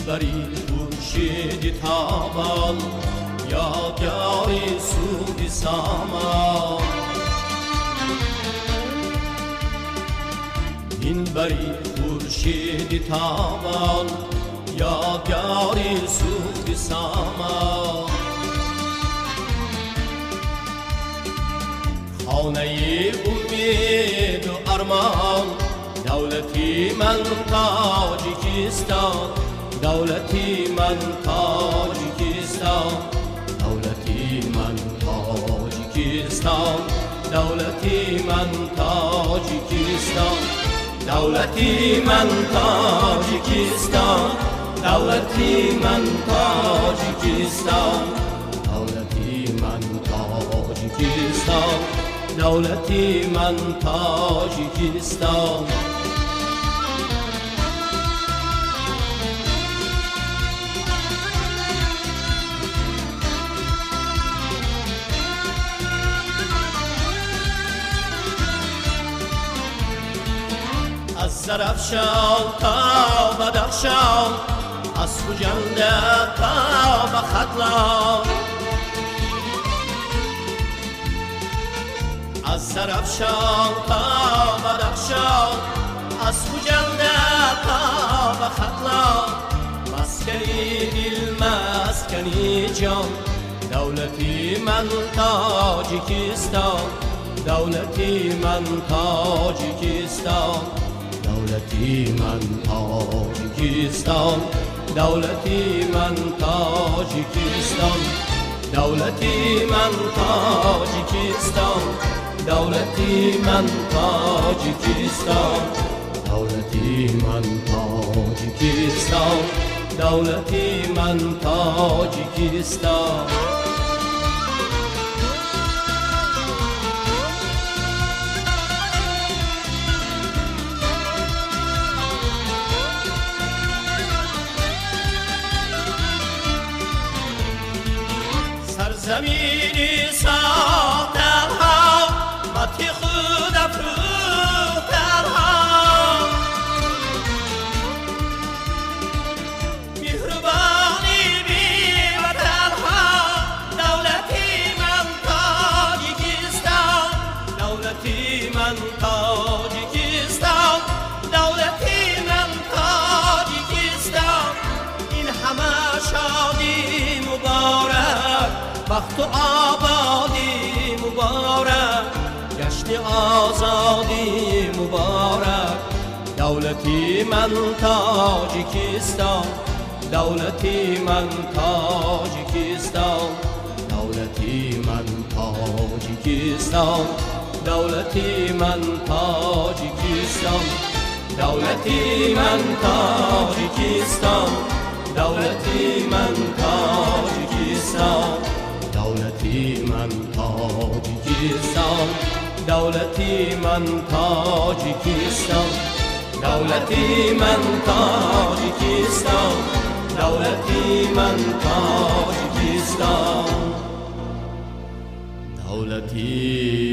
بری خورشید تابان، یادگاری سودی سامان. این بری خورشید تابان، یادگاری سودی سامان. خانه امید و ارمان، دولتی من تاجیکستان، دولتی من تاجیکستان، دولتی من تاجیکستان، دولتی من تاجیکستان، دولتی من تاجیکستان، دولتی من تاجیکستان، دولتی من تاجیکستان، دولتی من تاجیکستان. از Zarafshan تا Badakhshan، از Khujand تا به Khatlan. از Zarafshan تا Badakhshan، از Khujand تا به Khatlan. مسکنی دل، مسکنی جان، دولتی من تاجیکستان، دولتی من تاجیکستان، دولتی من تاجیکستان، دولتی من تاجیکستان، دولتی من تاجیکستان، دولتی من تاجیکستان، دولتی من تاجیکستان، دولتی من تاجیکستان. سرزمینی ساختنها، متی خود افروختنها، مهربانی بی وطنها، دولتی من تاجیکستان، دولتی من تاجیکستان، دولتی من تاجیکستان. این همه شادی مبارک، بخت و آبادی مبارک، جشن آزادی مبارک. دولتی من تاجیکستان، دولتی من تاجیکستان، دولتی من تاجیکستان، دولتی من تاجیکستان، دولتی من تاجیکستان، دولتی من تاجیکستان، دولتی من تاجیکستان، دولتی من تاجیکستان، دولتی من تاجیکستان، دولتی من تاجیکستان، دولتی